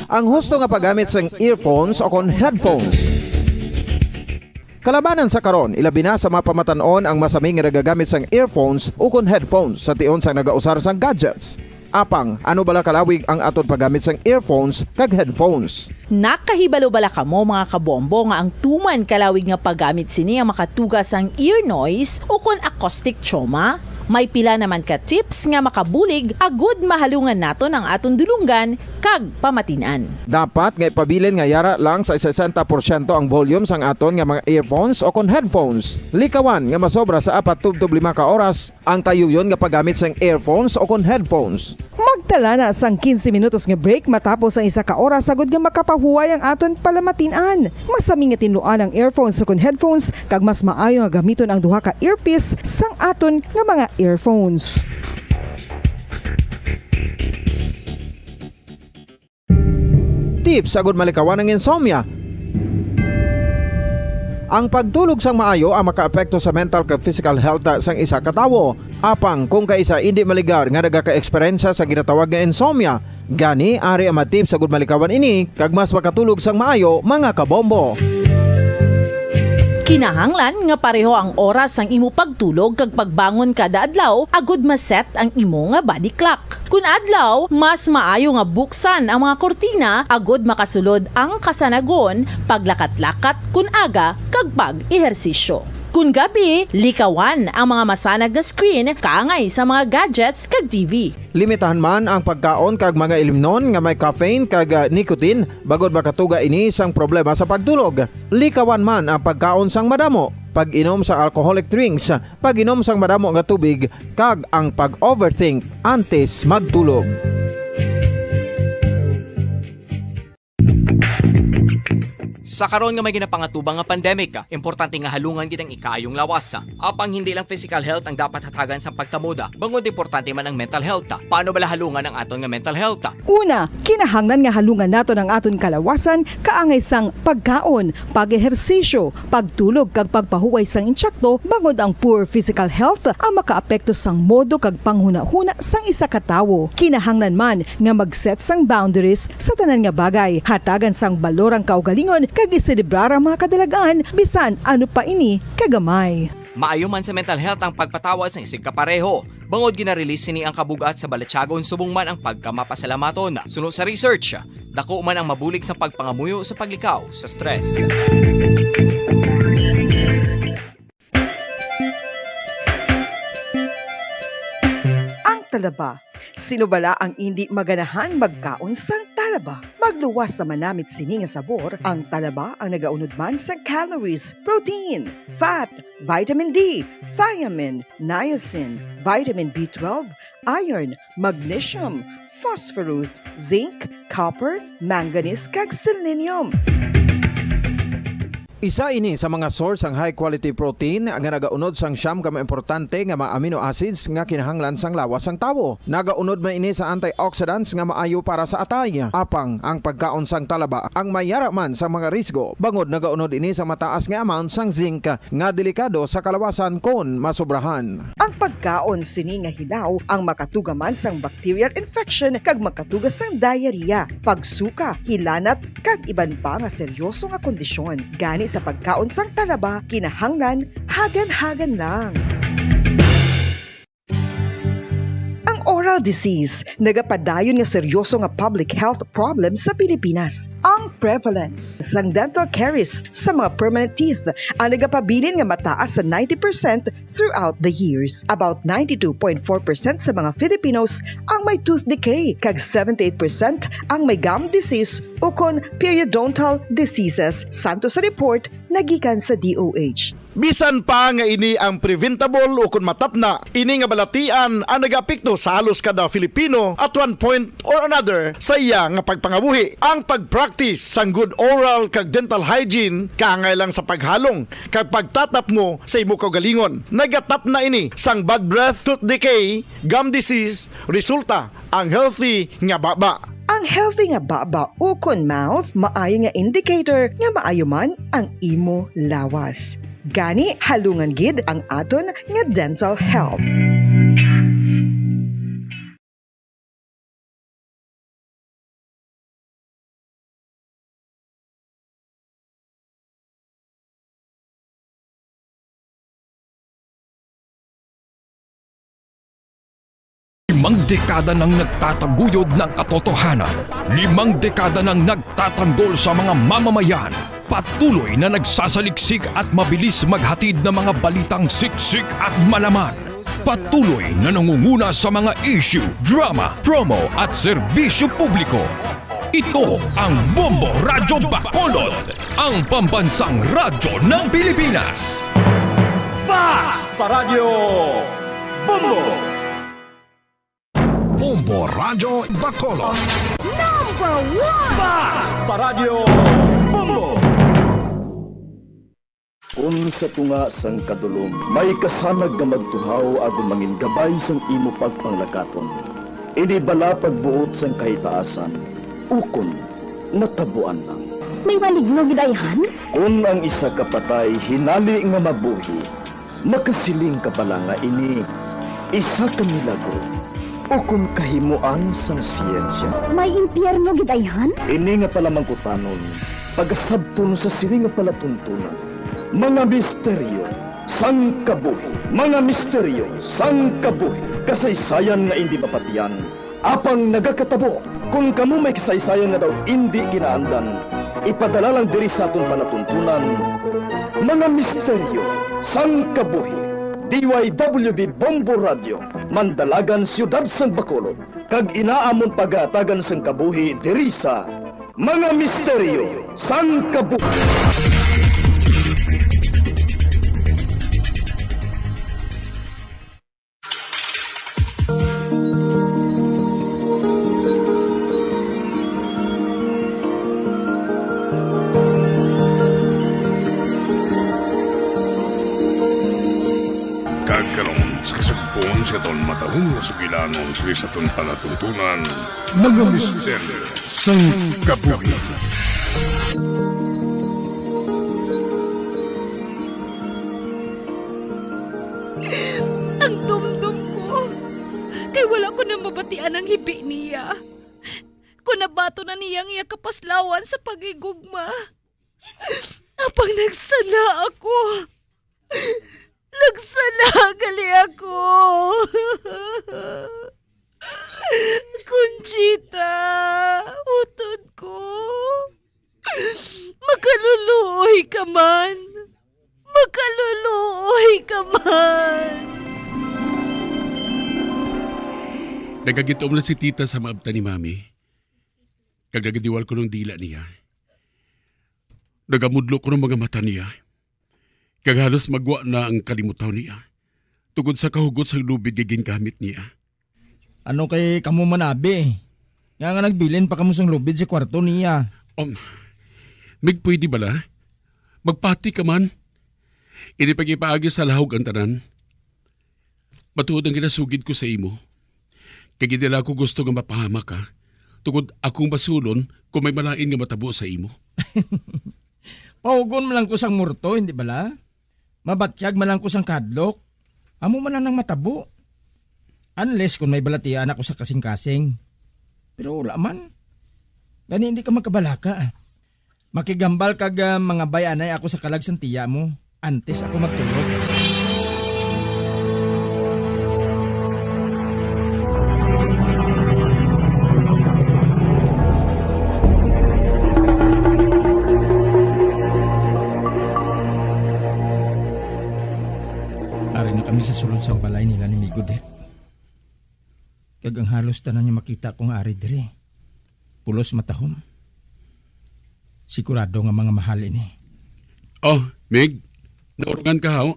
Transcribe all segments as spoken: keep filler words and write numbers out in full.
Ang husto nga paggamit sang earphones o kon headphones. Kalabanan sa karon, ilabi na sa mga pamatan-on ang masami nga nagagamit sang earphones o kon headphones sa tion sang nagausar sang gadgets. Apang, ano bala kalawig ang aton paggamit sang earphones kag headphones? Nakahibalo bala kamo, mga kabombo, nga ang tuman kalawig nga paggamit sini ang makatuga sang ear noise o kon acoustic trauma? May pila naman ka tips nga makabulig agud mahalungan naton ang aton dulonggan kag pamatin-an. Dapat nga ipabilin nga yara lang sa sesenta porsyento ang volume sang aton nga mga earphones o kon headphones. Likawan nga masobra sa apat tubtob lima ka oras ang tayuyon nga paggamit sang earphones o kon headphones. Magtala na sang quince minutos nga break matapos ang isa ka oras agud nga makapahuway ang aton palamatin-an. Masami nga tinluan ang earphones o kon headphones, kag mas maayo nga gamiton ang duha ka earpiece sang aton nga mga earphones. Tips agud malikawan ang insomnia. Ang pagtulog sang maayo ang makaapekto sa mental kag physical health sang isa ka tawo. Apang kung kaisa indi maligar nga nagaka-eksperyensya sa ginatawag nga insomnia, gani ari ang mga tips agud malikawan ini kag mas makatulog sang maayo, mga kabombo. Kinahanglan nga pareho ang oras sang imo pagtulog kag pagbangon kada adlaw agud ma-set ang imo nga body clock. Kun adlaw, mas maayo nga buksan ang mga kurtina agud makasulod ang kasanagon, paglakat-lakat kun aga, kag pag-ehersisyo. Kun gabi, likawan ang mga masanag nga screen kaangay sa mga gadgets kag T V. Limitahan man ang pagkaon kag mga ilimnon nga may caffeine kag, ah, nicotine, bangod makatuga ini sang problema sa pagtulog. Likawan man ang pagkaon sang madamo, pag-inom sa alcoholic drinks, pag-inom sang madamo nga tubig, kag ang pag-overthink antes magtulog. Sa karon nga may ginapangatubang nga pandemic, importante nga halungan gid ang ikaayong lawas. Apang hindi lang physical health ang dapat hatagan sang pagkamoda, bangod importante man ang mental health. Paano bala halungan ang aton nga mental health? Una, kinahanglan nga halungan naton ang aton kalawasan kaangay sang pagkaon, pag-ehersisyo, pagtulog kag pagpahuway sang insakto, bangod ang poor physical health ang makaapekto sang modo kag panghunahuna sang isa ka tawo. Kinahanglan man nga mag-set sang boundaries sa tanan nga bagay, hatagan sang balor ang kaugalingon kag iselebrar ang mga kadalag-an bisan ano pa ini kagamay. Maayo man sa mental health ang pagpatawad sang isigkapareho, bangod gina-release sini ang kabug-at sa balatyagon subong man ang pagkamapasalamaton. Suno sa research, dako man ang mabulig sa pagpangamuyo sa paglikaw sa stress. Ang talaba. Sino bala ang indi maganahan magkaon sang talaba? Magluwas sa manamit sini nga sabor, ang talaba ang nagaunod man sa calories, protein, fat, vitamin D, thiamine, niacin, vitamin B twelve, iron, magnesium, phosphorus, zinc, copper, manganese, kag selenium. Isa ini sa mga source sang high quality protein nga nagaunod sang siyam ka mga importante nga mga amino acids nga kinahanglan sang lawas sang tawo. Nagaunod man ini sa antioxidants nga maayo para sa atay. Apang ang pagkaon sang talaba ang may yara man sa mga risgo, bangod nagaunod ini sa mataas nga amount sang zinc nga delikado sa kalawasan kon masobrahan. Ang pagkaon sini nga hilaw ang makatuga man sang bacterial infection kag makatuga sang diarrhea, pagsuka, hilanat, kag iban pa nga seryoso nga kondisyon. Gani sa pagkaon sang talaba, kinahanglan hagan-hagan lang. Ang oral disease nagapadayon nga seryoso nga public health problem sa Pilipinas. Ang prevalence sang dental caries sa mga permanent teeth ang nagapabilin nga mataas sa ninety percent throughout the years. About ninety-two point four percent sa mga Filipinos ang may tooth decay, kag seventy-eight percent ang may gum disease ukon periodontal diseases, santo sa report nga gikan sa D O H. Bisan pa nga ini ang preventable ukon matapna, ini nga balatian ang nagaapekto sa halos kada Filipino at one point or another sa iya nga pagpangabuhi. Ang pag-practice sang good oral kag dental hygiene kaangay lang sa paghalong kag pagtatapmo sa imo kaugalingon. Nagatapna ini sang bad breath, tooth decay, gum disease, resulta ang healthy nga baba. Ang healthy nga baba ukon mouth maayo nga indicator nga maayo man ang imo lawas. Gani, halungan gid ang aton nga dental health. Ang dekada nang nagtataguyod ng katotohanan, limang dekada nang nagtatanggol sa mga mamamayan, patuloy na nagsasaliksik at mabilis maghatid ng mga balitang siksik at malaman. Patuloy na nangunguna sa mga issue, drama, promo at serbisyo publiko. Ito ang Bombo Radyo Bacolod, ang pambansang radyo ng Pilipinas. Fast Paradyo Bombo! Bombo Radyo Bacolod. Number one! Fast Paradyo Bombo! Kon sa tunga sang kadulom may kasanag nga magtuhaw agod mangin gabay sang imo pagpanglakaton, ini bala pagbuot sang kahitaasan, ukon natabuan lang. May maligno gid ayhan? Kon ang isa ka patay hinali nga mabuhi, makasiling ka bala nga ini isa ka milagro, ukon kahimoan sang siyensya? May impyerno gid ayhan? Ini nga palamangkutanon, pagasabton sa sini nga palatuntunan. Mga misteryo sang kabuhi. Mga misteryo sang kabuhi. Kasaysayan nga indi mapatian, apang nagakatabo. Kon kamo may kasaysayan nga daw indi ginaandan, ipadala lang diri sa aton palatuntunan. Mga misteryo sang kabuhi. D Y W B Bombo Radio, Mandalagan, Siyudad sang Bacolod, kag ina amon pagahatagan sang kabuhi diri sa Mga Misteryo sang Kabuhi. Kag karon, sa kasugpon sa aton matahom nga sugilanon, sa aton palatuntunan, Mga Misteryo sang Kabuhi. Ang dumdom ko, kay wala ko na mabatian ang hibi niya. Kon nabaton na niya ang iya kapaslawan sa paghigugma. Apang nagsala ako. Nagsala gali ako. Conchita, utod ko. Makaluluoy ka man. Makaluluoy ka man. Nagagitom na si tita sa maabtan ni mami, kag nagadiwal ko ng dila niya. Nagamudlo ko ng mga mata niya, kag halos magwa na ang kalimutaw niya, tungod sa kahugot sang lubid nga gingamit niya. Ano kay kamo man, abi? Nga nga nagbilin pa kamo sang lubid sa kwarto niya? Um, Mig, pwede bala? Magpati ka man. Ini pagipaagi sa lahog ang tanan. Matuod ang ginasugid ko sa imo. Kay gid dala ko gusto nga mapahama ka, tungod akong basulon kung may malain nga matabo sa imo. Pahugon man lang ko sang morto, hindi bala? Mabatyag man lang ko sang kadlok. Amo man lang nang matabo. Unless kung may balatian ako sa kasing-kasing. Pero wala man. Gani hindi ka magkabalaka. Makigambal kag, ah, mangabay anay ako sa kalag sang tiya mo antes ako magtulog. Ari na kami sa sulod sang balay nila ni Migo, Dek. Kag ang halos tanan nga makita ko nga ari diri, pulos matahom. Sigurado nga mga mahal ini. Oh, Mig, naurungan ka, haw?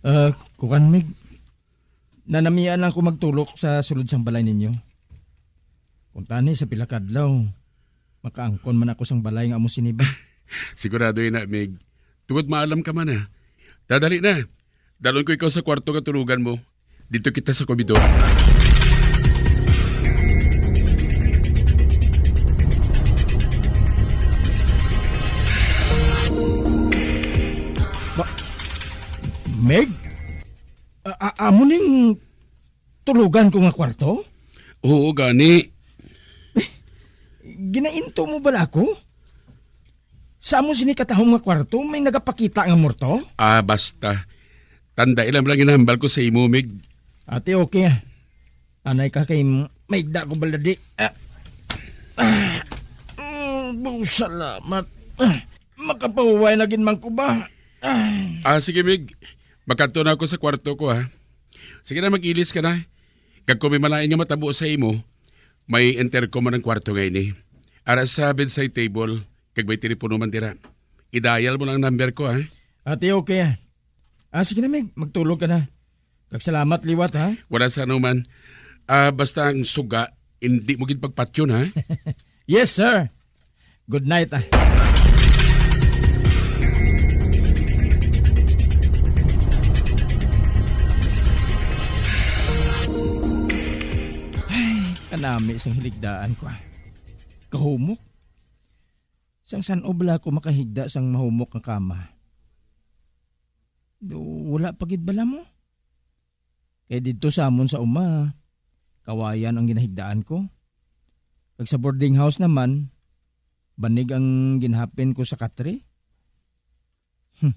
Ah, kuwan, Mig. Nanamian lang ko magtulok sa sulod sang balay ninyo. Kuntani sa pila ka adlaw, makaangkon man ako sang balay nga amo sini ba. Sigurado ina, Mig. Tungod maalam ka man, ha. Dadali na. Dalon ko ikaw sa kwarto nga tulugan mo. Dito kita sa komedor. Ba, Meg? A-, a-, amo ning tulugan ko nga kwarto? Oo, gani. Ginainto mo bala ako? Sa amo sini katahom nga kwarto, may nagapakita nga morto? Ah, basta. Tandai lang lang ginahambal ko sa imo, Mig. Ate, okay, ah. Anay ka kay m-, maigda ko baladi. Ah. Ah. Mm, bu-, salamat. Ah, makapahuway na gid man ko ba? Ah. Ah, sige, Mig. Magkadto na ako sa kwarto ko, ha. Sige na, mag-ilis ka na. Kag kung may malain nga matabo sa imo, may intercom man ang kwarto nga ini. Ara sa bedside table, kag may telepono man dira. I-dial mo lang ang number ko, ha? Ate, okay, ah. Ah, sige na, Mig. Magtulog ka na. Kag salamat liwat, ha? Wala sa anuman. Ah, basta ang suga, hindi mo gid pagpatyon, ha? Yes, sir. Good night, ah. Ay, kanami sang hiligdaan ko, ah. Kahumok. Sang san-o bala ako makahigda sang mahumok nga kama? Do, wala pa gid bala mo? Kay didto sa amon sa uma, kawayan ang ginahigdaan ko. Kag sa boarding house naman, banig ang ginhapin ko sa katre. Hmm.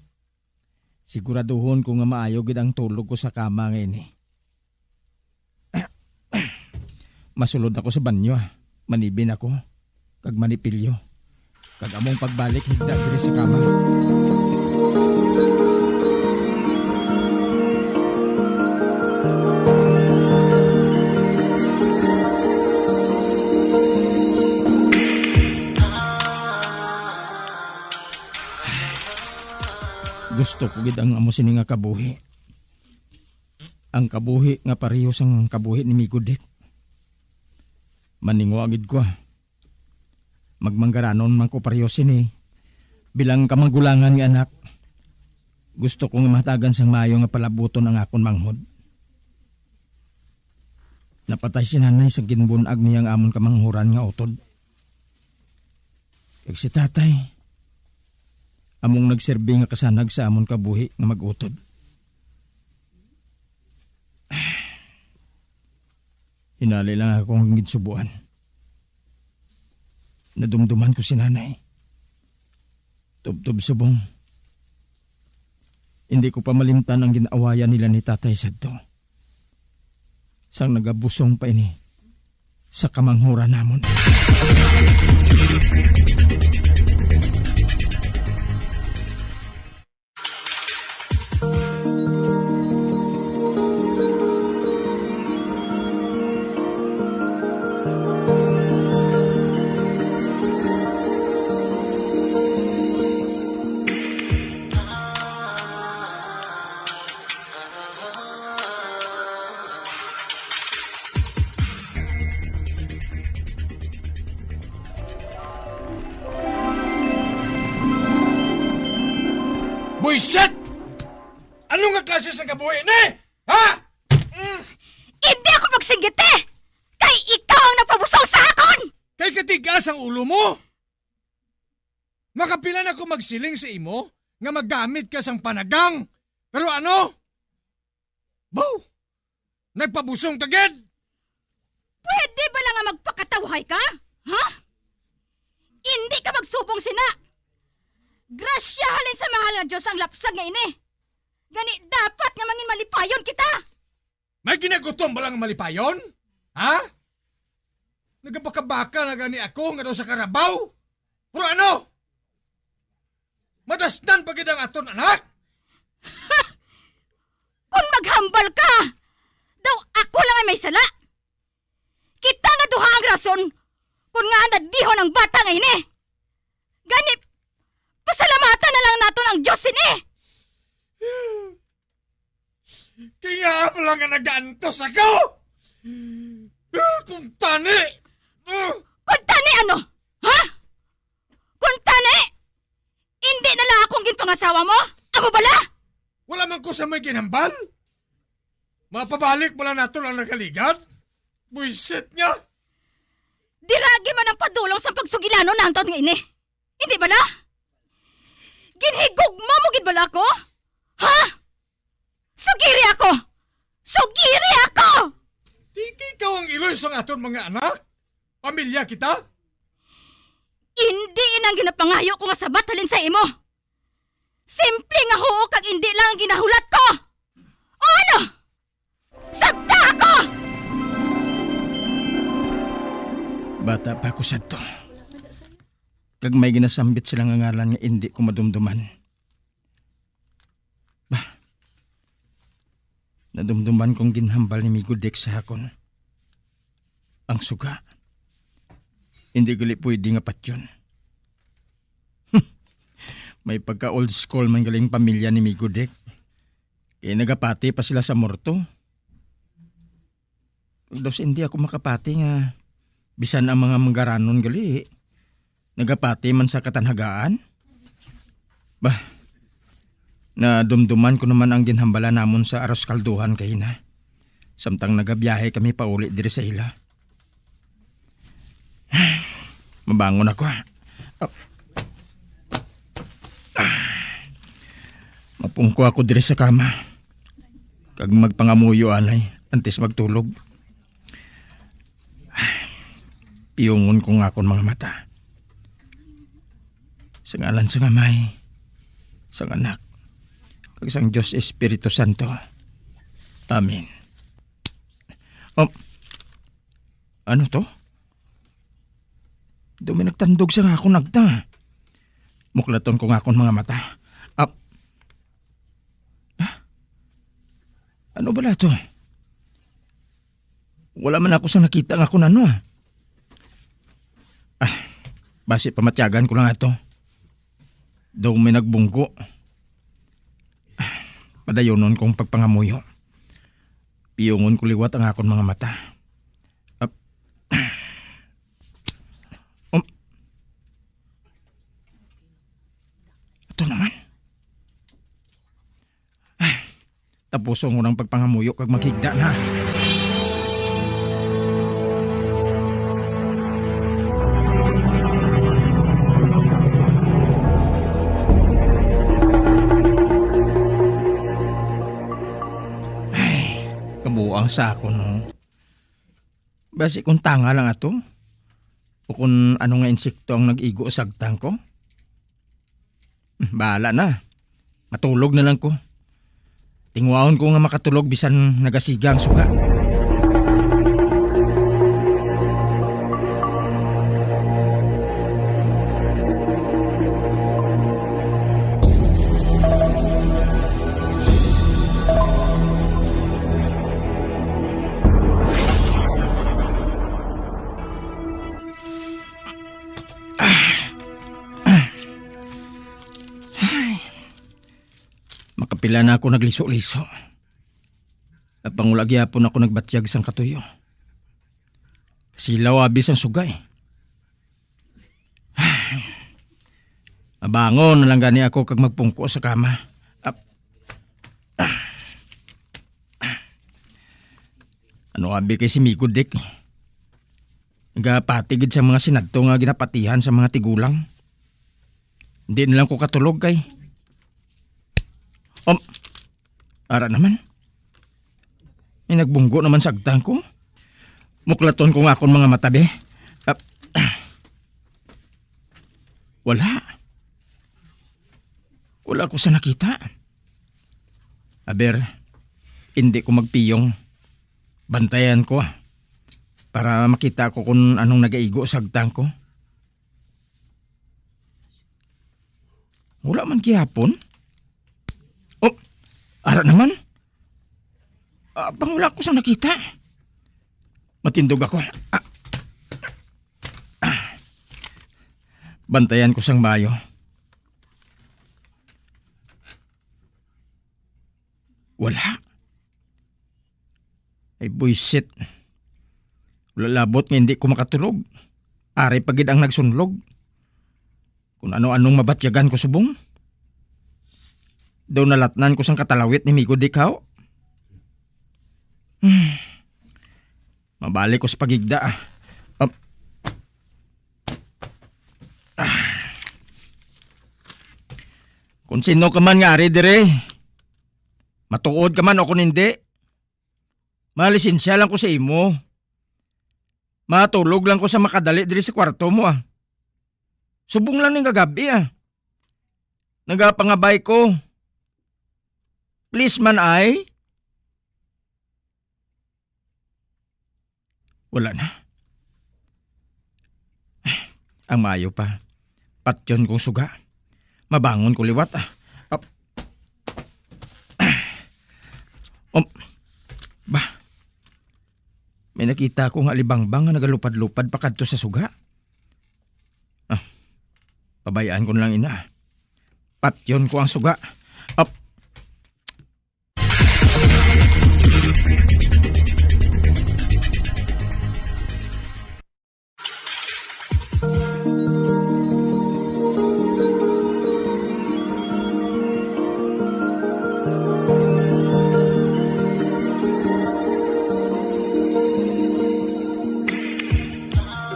Siguraduhon ko nga maayo gid ang tulog ko sa kama nga ini. Masulod ako sa banyo, ah. Manibin ako, kag manipilyo. Kag among pagbalik, higda diri sa kama. Gusto ko gid ang amo sini nga kabuhi. Ang kabuhi nga pareho sang kabuhi ni Migo Dick. Maningwa gid ko, ah. Magmanggaranon man ko pareho sini. Bilang kamagulangan nga anak, gusto ko nga mahatagan sang maayo nga palabuton ang akon manghod. Napatay si nanay sa ginbun-ag niya ang amon kamanghuran nga utod. Kag si tatay, among nagserbi nga kasanag sa amon kabuhi nga mag-utod. Hinali lang ako ang ginsubuan. Nadumduman ko si nanay. Tubtob subong. Hindi ko pa malimtan ang gin-awayan nila ni tatay sadto. Sang nagabusong pa ini sa kamanghuran namon. Buisit! Ano nga klase sa kabuhi ni? Ha? Mm, hindi ako magsinggit, eh! Kay ikaw ang nagpabusong sa akon! Kay katigas ang ulo mo? Makapila na ko magsiling sa imo nga magamit ka sang panagang. Pero ano? Baw! Nagpabusong ka gid! Pwede bala nga magpakatawhay ka? Ha? Indi ka magsubong sina! Grasya halin sa mahal nga Dios ang lapsag nga ini. Gani dapat nga mangin malipayon kita! May ginagutom bala nga malipayon? Ha? Nagabakabaka na gani ako nga daw sa karabaw. Pero ano? Madasnan pa gid ang aton anak? Kung maghambal ka, daw ako lang ang may sala. Kita nga duha ang rason kung ngaa nadihon ang bata nga ini. Gani, pasalamatan na lang naton ang Dios sini. Kaya pala nga nagaantos ako! Ah, kung tani! Ah! Kung tani ano? Ha? Kung tani, hindi na lang akong ginpangasawa mo? Amo bala? Wala man ko sa may ginhambal. Mapabalik mo lang nato ang nagaligad? Buisit nga! Dira lagi man ang padulong sa pagsugilanon naton nga ini. Hindi bala? Ginhigugma mo gid bala ako? Ha? Sugiri ako! Sugiri ako! Di kay ikaw ang iloy sang aton mga anak? Pamilya kita? Indi ina ang ginapangayo ko nga sabat halin sa imo. Simple nga huo kag indi lang ang ginahulat ko. O ano? Sabta ako! Bata pa ako sadto. Kag may ginasambit sila nga ngalan nga indi ko madumduman. Bah, nadumduman kong ginhambal ni Migo Dick sa akon. Ang suga. Hindi gali pwede nga patyon. May pagka old school man galing pamilya ni Migo Dick. Kaya nagapati pa sila sa morto. Dos hindi ako makapati nga bisan ang mga manggaranon gali, nagapati man sa katanhagaan. Bah, nadumduman ko naman ang ginhambala namon sa aros kalduhan kay na. Samtang nagabiyahe kami pauli diri sa ila. Mabangon ako, ha? Mapungko ako diri sa kama. Kag magpangamuyo anay, antes magtulog. Piyungon ko nga akon mga mata. Sa ngalan sang Amay, sang Anak, kag sang Dios Espiritu Santo. Amen. Oh, ano to? Daw may nagtandog sa akon agta. Muklaton ko nga akon mga mata. Ah, ah, ano bala to? Wala man ako sa nakita nga kung ano, ah. Ah, basi pamatyagan ko lang ato. Daw may nagbunggo. Ah, padayonon kong pagpangamuyo. Piyungon ko liwat ang akon mga mata. Ap-, um, ito naman. Tapuson ko ng pagpangamuyo kag maghigda na. Ay, kabuang sa ako, no? Basi kung tanga lang ato? O kung ano nga insekto ang nag-igo sa agtang ko? Hmm, bahala na. Matulog na lang ko. Tinguhaon ko nga makatulog bisan nagasiga ang suga. Ay. Makapila na ako nagliso-liso. Apang wala gyapon ako nagbatyag sang katuyo. Silaw abi sang sugay. Mabangon na lang gani ako kag magpungko sa kama. Ap-, ano abi kay si Migo Dick? Nagapati gid sa mga sinadto nga ginapatihan sa mga tigulang. Hindi na lang ko katulog kay, um, ara naman. May nagbunggo naman sa agtang ko. Muklaton ko nga akon mga mata, be. Ah, wala. Wala ko sa nakita. Aber, hindi ko magpiyong. Bantayan ko, ah, para makita ko kung anong nagaigo sa agtang ko. Wala man gihapon. Oh, ara naman. Ah, pang wala ko sa nakita. Matindog ako. Ah, ah. Bantayan ko sang maayo. Wala. Ay, buisit. Wala labot nga hindi ko makatulog. Ari pa gid ang nagsunlog. Kung ano-anong mabatyagan ko subong. Daw nalatnan ko sang katalawit ni Migo Dikaw. Hmm. Mabalik ko sa pagigda, ah. Ap-, ah. Kung sino ka man nga ari dire, matuod ka man o kung hindi, malisensya lang ko sa imo. Matulog lang ko sa makadali diri sa kwarto mo, ah. Subong lang ning kagabi, ah. Nagapangabay ko. Please man, ay. Wala na. Ang maayo pa, patyon kong suga. Mabangon ko liwat, ah. Ap-, um, ba, may nakita ko nga alibangbang nga nagalupad-lupad pakadto sa suga. Ah, pabayaan ko na lang ina. Patyon ko ang suga. Ap-,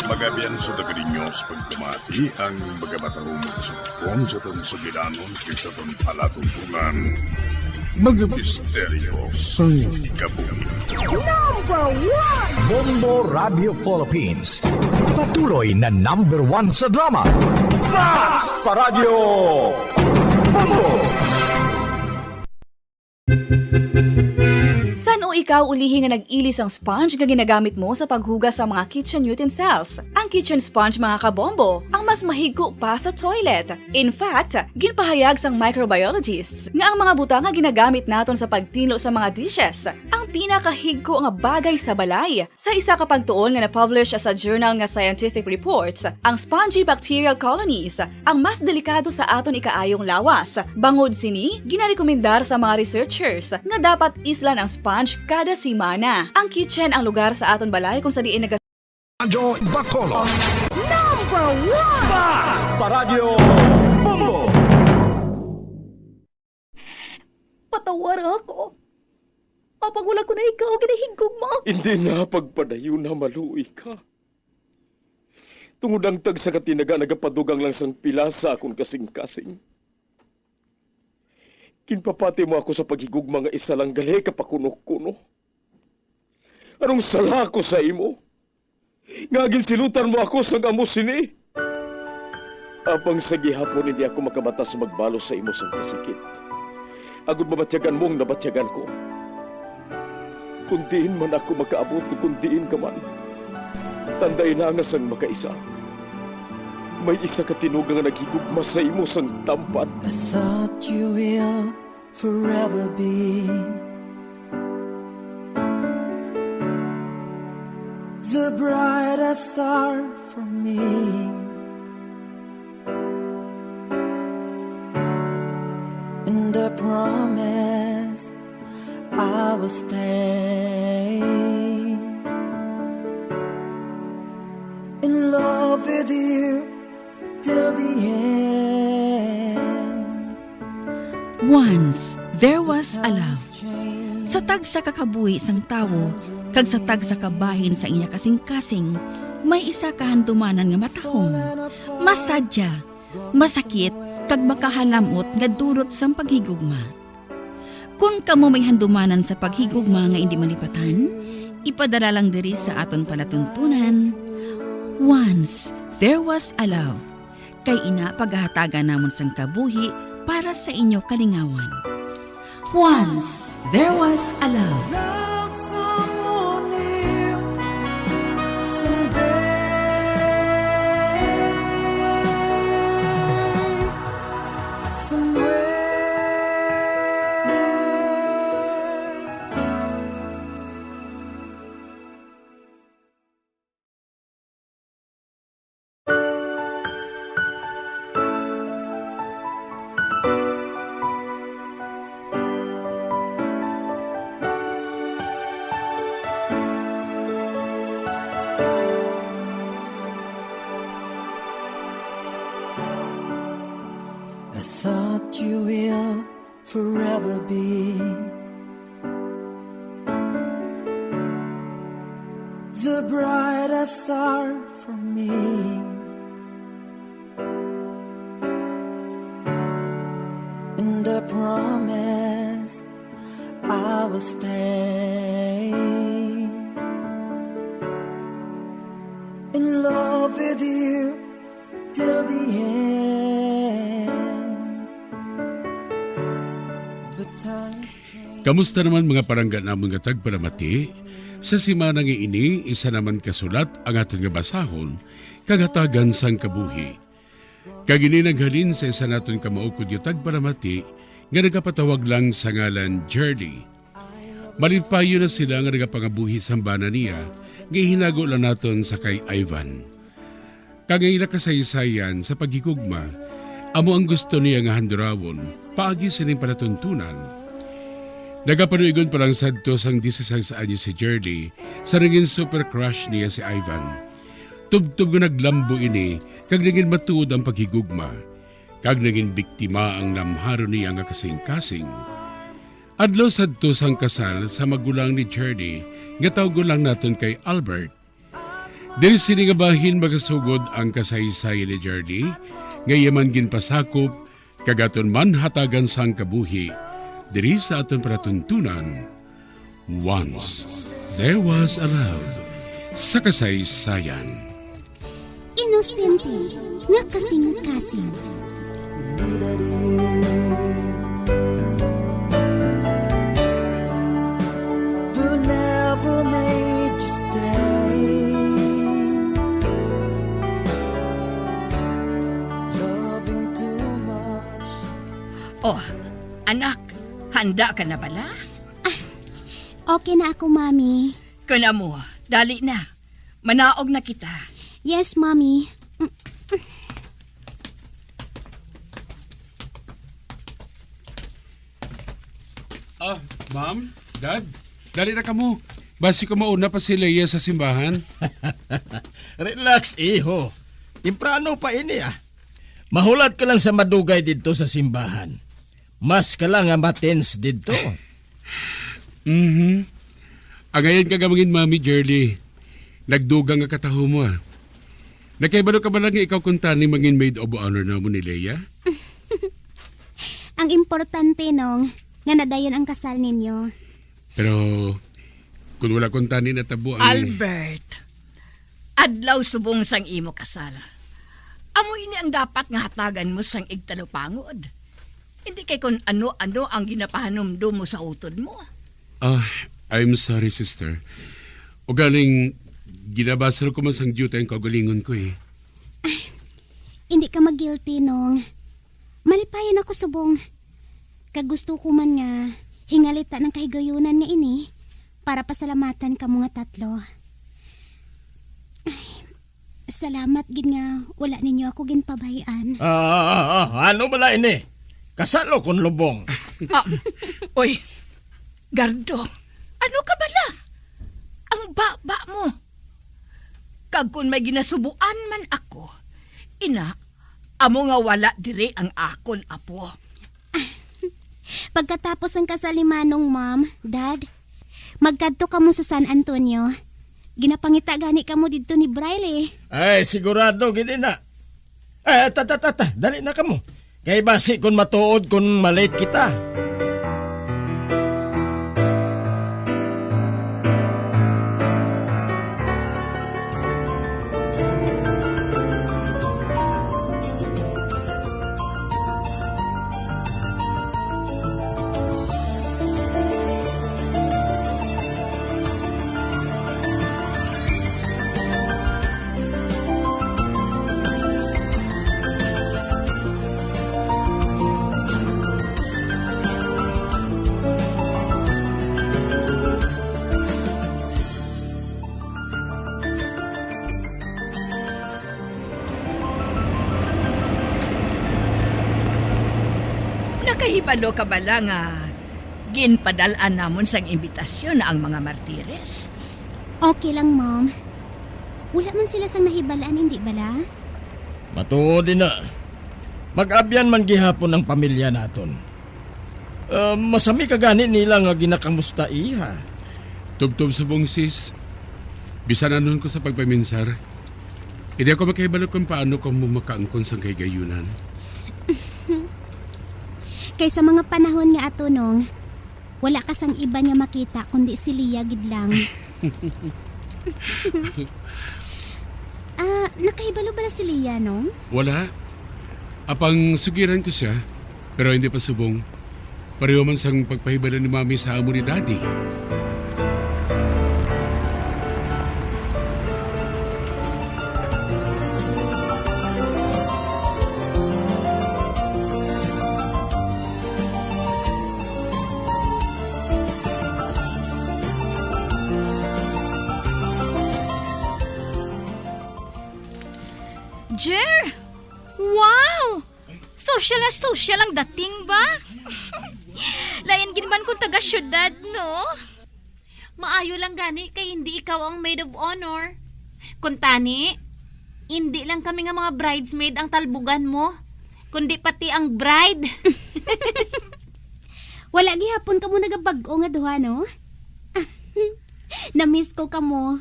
Magabian sa taga ninyo sa pagpamati ang mga matarong mga sugpon sa atong sugilanon kag sa atong palatuntunan. Mga misteryo sang kabuhi. Number one! Bombo Radio Philippines. Patuloy na number one sa drama. Basta Radyo Bombo! San-o ikaw ulihi nga nag-ili sang sponge nga ginagamit mo sa paghugas sa mga kitchen utensils? Ang kitchen sponge, mga kabombo, ang mas mahigko pa sa toilet. In fact, ginpahayag sang microbiologists nga ang mga butang nga ginagamit naton sa pagtinlo sa mga dishes ang pinakahigko nga bagay sa balay. Sa isa ka pagtuon nga na-publish sa journal nga Scientific Reports, ang spongy bacterial colonies ang mas delikado sa aton ikaayong lawas. Bangod sini, ginarekomendar sa mga researchers nga dapat islan ang sponge kada semana. Ang kitchen ang lugar sa aton balay kung sa diin naga- Radyo Bacolod. Number one! Basta Radyo Bombo! Patawara ako. Apang wala ko na ikaw ginahigugma. Hindi na pagpadayon na maluoy ka. Tungod ang tagsa ka tinaga nagapadugang lang sang pila sa akon kasing-kasing. Ginpapati mo ako sa paghigugma nga isa lang gali ka pakuno-kuno. Anong sala ko sa imo? Nga ginsilutan mo ako sang amo sini? Apang sa gihapon hindi ako makabata sa magbalos sa imo sang kasakit, agod mabatyagan mo ang nabatyagan ko. Kon diin man ako makaabot, kon diin ka man, tandai na nga sang makaisa, may isa ka tinuga nga naghigugma sa imo sang tampat. I thought you will forever be the brightest star for me. And I promise I will stay in love with you till the end. Once there was a love. Sa tagsa ka kabuhi sang tawo kag sa tagsa ka bahin sa iya kasing-kasing, may isa ka handumanan nga matahom, masadya, masakit, kag makahalam-ot nga dulot sang paghigugma. Kon kamo may handumanan sa paghigugma nga indi malipatan, ipadala lang diri sa aton palatuntunan. Once there was a love. Kay ina pagahatagan namon sang kabuhi para sa inyo kalingawan. Once there was a love. I thought you will forever be the brightest star for me. And I promise I will stay in love with you till the end. But times change. Kamusta naman, mga palangga namon nga tagpalamati? Sa semana nga ini, isa naman ka sulat ang aton nga basahon kag hatagan sang kabuhi. Kag ini naghalin sa isa naton ka maukod nga tagpalamati nga nagapatawag lang sa ngalan Jerly. Malipayon na sila nga nagapangabuhi sa hambana niya nga ihinago lang naton sa kay Ivan. Kag ang ila kasaysayan sa paghigugma, amo ang gusto niya nga handurawon paagi sining palatuntunan. Nagapanuigon pa lang sadto sang dieciséis anyos si Jerly sa nangin super crush niya si Ivan. Tubtob nga naglambo ini kag nangin matuod ang paghigugma, kag nangin biktima ang namharon niya nga kasing-kasing. Adlaw sadto sang kasal sa magulang ni Jerly nga tawgon lang naton kay Albert. Diri sini nga bahin magasugod ang kasaysayan ni Jerly, nga iya man ginpasakop kag aton man hatagan sang kabuhi diri sa aton palatuntunan. Once There Was a Love sa kasaysayan. Inosente nga kasing-kasing. Who never made you stay. Loving too much. Oh, anak, handa ka na bala? Ah, okay na ako, Mami. Kun amo, dali na. Manaog na kita. Yes, Mommy. Ah, Ma'am, Dad, dali na kamo. Basi ko mauna pa si Leia sa simbahan. Relax, iho. Temprano pa ini, ah. Mahulat ka lang sa madugay didto sa simbahan. Mas ka lang nga matens didto. Mhm. Angayan ka gamangin, Mami Jerly. Nagdugang nga kataho mo, ah. Nakahibalo ka ba lang nga ikaw kuntani mangin maid of honor namon ni Leia? Ang importante, Nong, nga nadayon ang kasal ninyo. Pero kung wala kuntani natabo ang Albert, adlaw subong sang imo kasal. Amo ini ang dapat nga hatagan mo sang igtalupangod. Hindi kay kon ano-ano ang ginapahanumdom mo sa utod mo. Ah, I'm sorry, sister. Ugaling, ginabasol ko man sang duty ang kaugalingon ko, eh. Hindi ka mag-guilty, Nong. Malipayon ako subong. Kag gusto ko man nga hingalita ng kahigayunan nga ini para pasalamatan kamo nga tatlo. Ay, salamat gid nga wala ninyo ako ginpabay-an. Ah, ah, ah, ah, ano bala ini? Kasalo kon lubong. Ah, oy, Gardo, ano ka bala? Ang baba mo. Kag kon may ginasubuan man ako, ina, amo nga wala diri ang akon apo. Pagkatapos ang kasal ni Manong, Mom, Dad, magkadto kamo sa San Antonio. Ginapangita gani kamo didto ni Briley. Ay, sigurado gid na. Eh, ta, ta, ta, ta, dali na kamo. Kay basi kon matuod kon malate kita. Nakahibalo ka bala nga ginpadal-an namon sang imbitasyon ang mga martires? Okay lang, Mom. Wala man sila sang nahibal-an, indi bala? Matuod ina. Mag-abyan man gihapon ang pamilya naton. Ah, masami ka gani nila nga ginakamusta, iha. Tubtob subong, sis. Bisan anuon ko sa pagpaminsar, hindi ako makahibalo kung paano ko mo makaangkon sang kahigayunan. Kay sa mga panahon nga ato, Nong, wala ka sang iban nga makita kundi si Lia gid lang. Ah, nakahibalo bala si Lia, Nong? Wala. Apang sugiran ko siya, pero hindi pa subong. Pareho man sang pagpahibalo ni Mami sa amo ni Daddy. Jer! Wow! Social na social ang dating ba? Lain gid man kung taga-syudad, no? Maayo lang gani kay hindi ikaw ang maid of honor. Kuntani, hindi lang kami nga mga bridesmaid ang talbugan mo, kundi pati ang bride. Wala gihapon kamo nagabag-o nga duha, no? Na-miss ko kamo.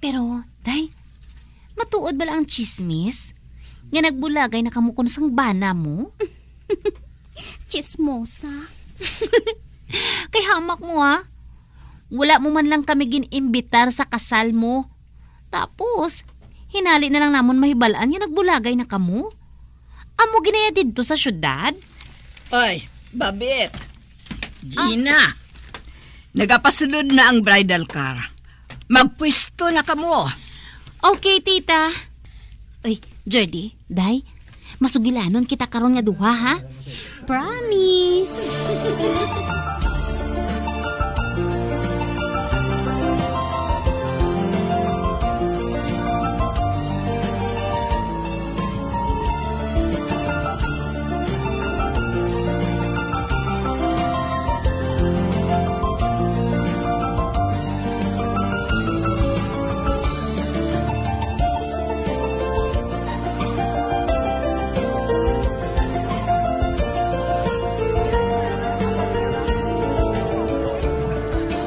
Pero, day, matuod bala ang chismis nga nagbulagay na kamo kuno sang bana mo? Chismosa. Kay hamak mo, ha? Wala mo man lang kami gin-imbitar sa kasal mo. Tapos, hinali na lang namon mahibal-an nga nagbulagay na kamo. Amo ginaya didto sa syudad? Oy, Babit. Ah. Gina, nagapasulod na ang bridal car. Magpwesto na kamo. Okay, tita. Uy, Jordy, day, masugilanon kita karon nga duha, ha? Promise.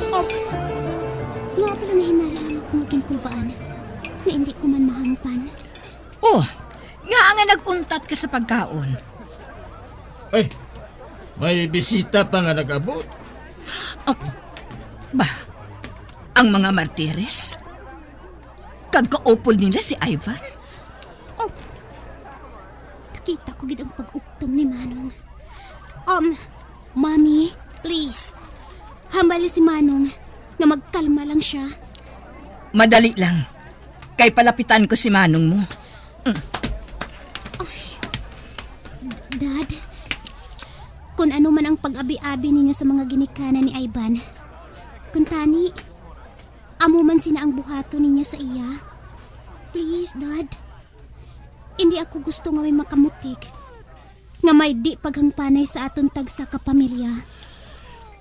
Op, nga pala nga hinala lang ako nga ginkulbaan, nga hindi ko man mahangpan. Oh, nga nga nag-untat ka sa pagkaon? Ay, may bisita pa nga nag-abot. Oh, ba, ang mga martires? Kag kaupod nila si Ivan? Oh, nakita ko gid ang pag-uktom ni Manong. Um, Mommy, please, hambali si Manong nga magkalma lang siya. Madali lang, kay palapitan ko si Manong mo. Mm. Ay, Dad, kun ano man ang pag-abi-abi ninyo sa mga ginikanan ni Ivan, kuntani, amo man sina ang buhaton ninyo sa iya. Please, Dad. Indi ako gusto nga may makamutik nga may di paghangpanay sa aton tagsa ka pamilya.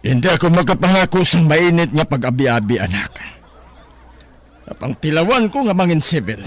Indi ako makapangako sang mainit nga pag-abi-abi, anak. Napangtilawan ko nga mangin sibil.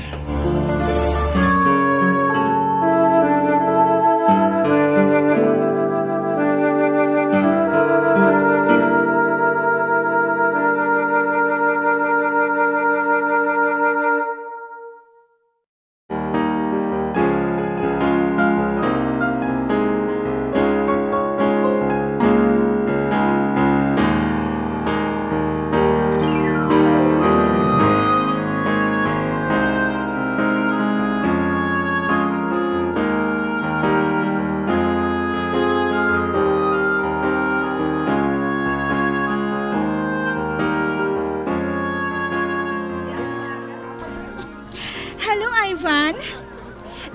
Hello, Ivan.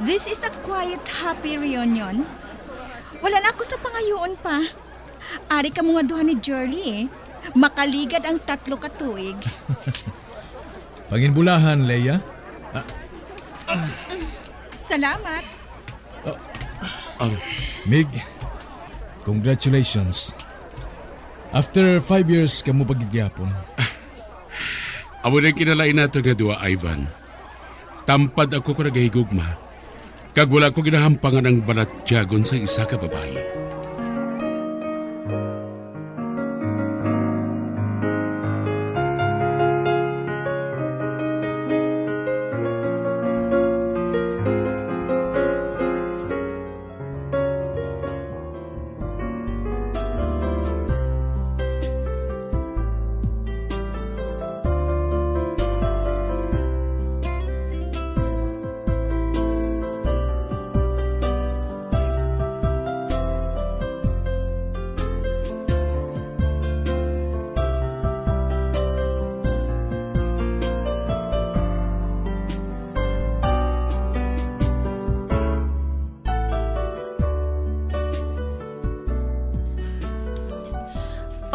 This is a quiet, happy reunion. Wala na ako sa pangayoon pa. Ari kamo nga duha ni Jerly, eh. Makaligad ang tatlo ka tuig. Panginbulahan, Leia. Ah. Salamat. Ah. Ang Mig, congratulations. After five years, kamo pa gid gihapon. Amo na ang kinalain nato nga duha, Ivan. Tampad ako kon nagahigugma, kag wala ko ginahampangan ang balatyagon sang isa ka babayi.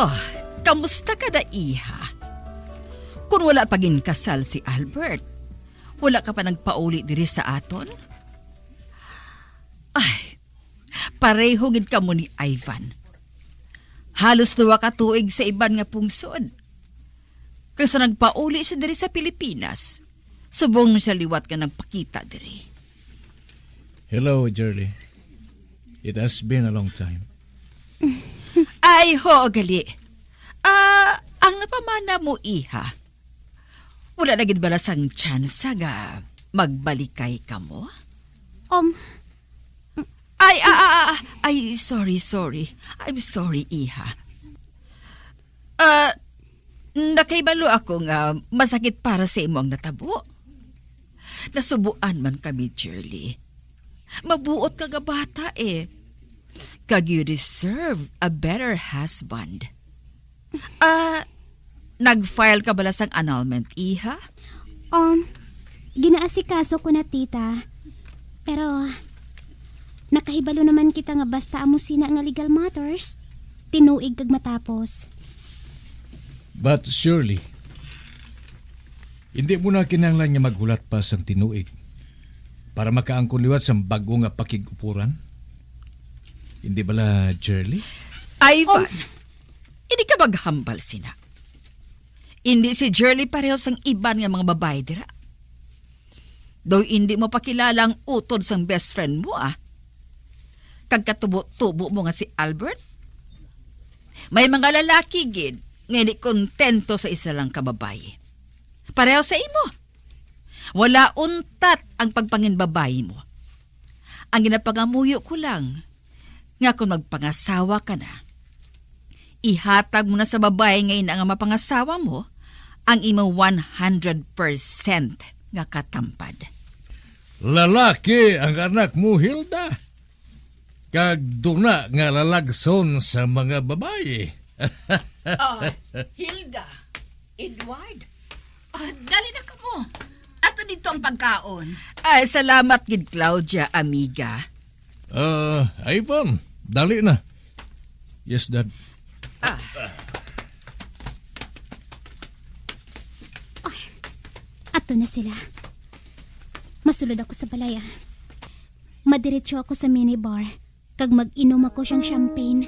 Oh, kamusta ka na, iha? Kon wala pa ginkasal si Albert, Wala ka pa nagpauli diri sa aton? Ay, pareho gid kamo ni Ivan. Halos duha ka tuig sa iban nga pungsod. Kag sa nagpauli siya diri sa Pilipinas, subong siya liwat nga nagpakita diri. Hello, Jerly. It has been a long time. Ay, ho, gali. Ah, ang napamana mo, iha. Wala na gid bala sang tsansa nga magbalikay kamo? Um. Ay, ah, ah, ah, ay, sorry, sorry. I'm sorry, iha. Ah, nakahibalo ako nga masakit para sa imo ang natabo. Nasubuan man kami, Jerly. Mabuot ka nga bata, eh. Kag you deserve a better husband. Ah, nag-file ka bala sang annulment, iha? Um, ginaasikaso ko na, tita. Pero, nakahibalo naman kita nga basta amo sina nga legal matters, tinuig kag matapos. But surely, hindi mo na kinahanglan nga maghulat pa sang tinuig para makaangkon liwat sang bag-o nga pakig-upuran? Hindi bala, Jerly? Ivan, um, hindi ka maghambal sina. Hindi si Jerly pareho sang iban nga mga babayi dira. Daw hindi mo pakilala ang utod sang best friend mo, ah. Kag katubo-tubo mo nga si Albert? May mga lalaki gid nga hindi kontento sa isa lang ka babayi. Pareho sa imo. Wala untat ang pagpanginbabayi mo. Ang ginapangamuyo ko lang, nga kon magpangasawa ka na, ihatag mo na sa babayi nga ina nga mapangasawa mo ang imo one hundred percent nga katampad. Lalaki ang anak mo, Hilda, kag duna nga lalagson sa mga babayi. Ah, Hilda, Edward, ah, dali na kamo. Ato dito ang pagkaon. Ay, salamat gid, Claudia, amiga. Ah, Ivan, dali na. Yes, Dad. Ah. Ay, ato na sila. Masulod ako sa balay, ah. Madiretso ako sa minibar, kag mag-inom ako siyang champagne.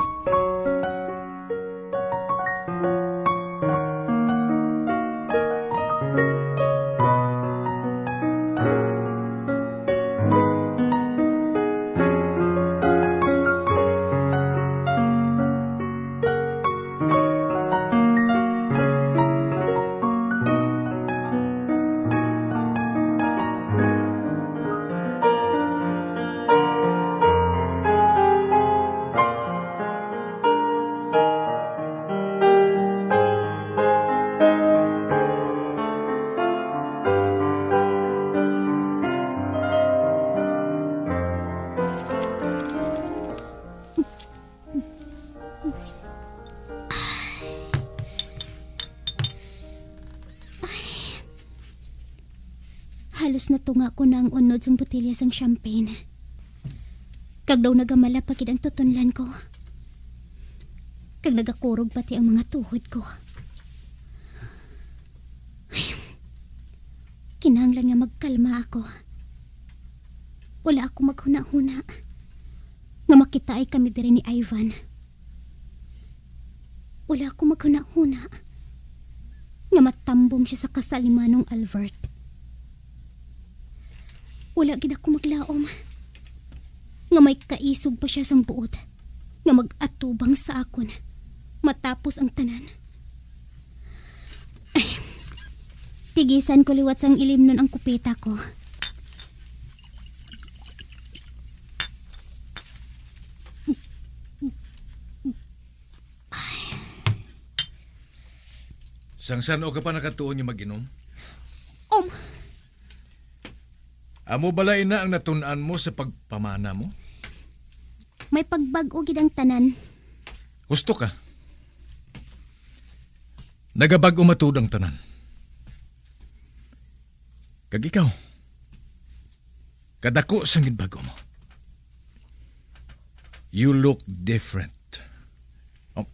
Halos natunga ko na ang unod sang botelya sang champagne. Kag daw nagamala pa gid ang tutunlan ko. Kag nagakurog pati ang mga tuhod ko. Kinahanglan nga magkalma ako. Wala ako maghunahuna nga makitaay kami diri ni Ivan. Wala ako maghunahuna nga matambong siya sa kasal ni Manong Albert. Wala gid ako maglaom nga may kaisog pa siya sang buot nga mag-atubang sa akon matapos ang tanan. Ay, tigisan ko liwat sang ilimnon ang kupeta ko. Sang san-o ka pa nakatuon nga mag-inom? Um. Amo bala ina ang natun-an mo sa pagpamana mo? May pagbag-o gid ang tanan. Husto ka. Nagabag-o matud ang tanan. Kag ikaw, kadako sang ginbag-o mo. You look different. Oh.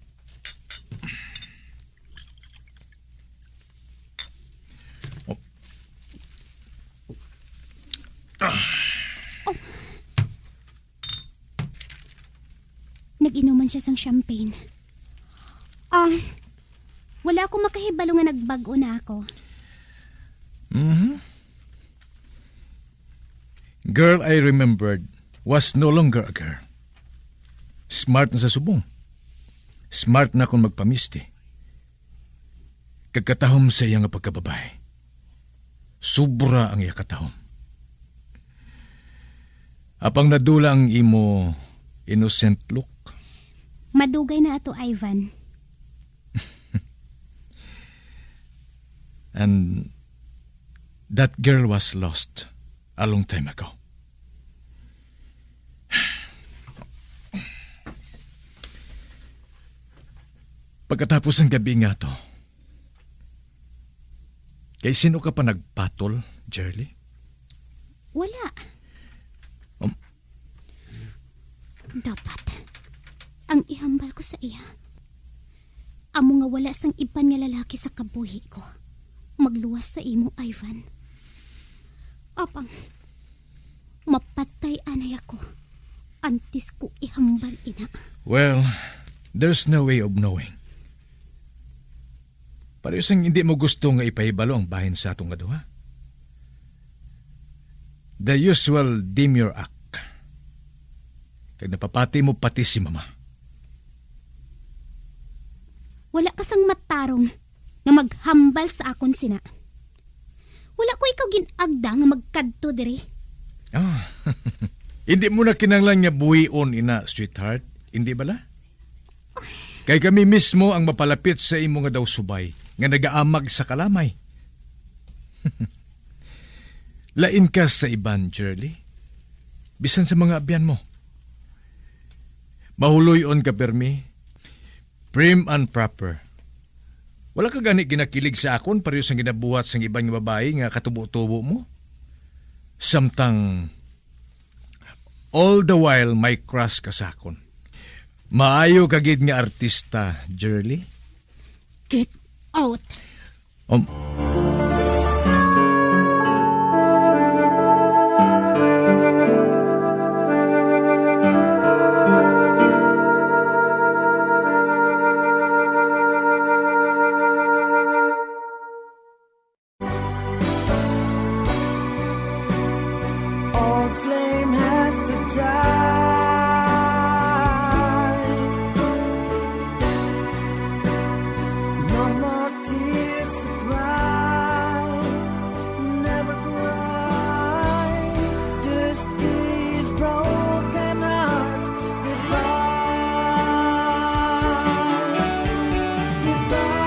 Oh. man siya sang champagne. Ah, wala ako makahibalo nga nagbag-o na ako. Mhm. Girl I remembered was no longer a girl. Smart na sa subong. Smart na kon magpamisti. Kag katahom sa iya nga pagkababayi. Sobra ang iya katahom. Apang nadula ang imo innocent look. Madugay na ato, Ivan. And that girl was lost a long time ago. Pagkatapos ng gabi nga to, kay sino ka pa nagpatol, Jerly? Wala. Um, Dapat, ang ihambal ko sa iya, amo nga wala sang iban nga lalaki sa kabuhi ko magluwas sa imo, Ivan. Apang, mapatay anay ako antes ko ihambal ina. Well, there's no way of knowing. Pareho sang hindi mo gusto nga ipahibalo ang bahin sa ato nga duha. The usual demure act. Kag napapati mo pati si mama. Wala ka sang matarong nga maghambal sa akon sina. Wala ko ikaw gin-agda nga magkadto diri. Ah, hindi mo na kinahanglan nga buhion ina, sweetheart. Hindi bala? Kay kami mismo ang mapalapit sa imo nga daw subay nga nagaamag sa kalamay. Lain ka sa iban, Jerly. Bisan sa mga abyan mo. Mahuloy-on ka, pirmi. Prim and proper. Wala ka gani ginakilig sa akon pareho sang ginabuhat sang iban nga babayi nga katubo-tubo mo? Samtang all the while may crush ka sa akon. Maayo ka gid nga artista, Jerly. Get out! Um, Old flame has to die. No more tears to cry. Never cry. Just kiss broken hearts. Goodbye. Goodbye.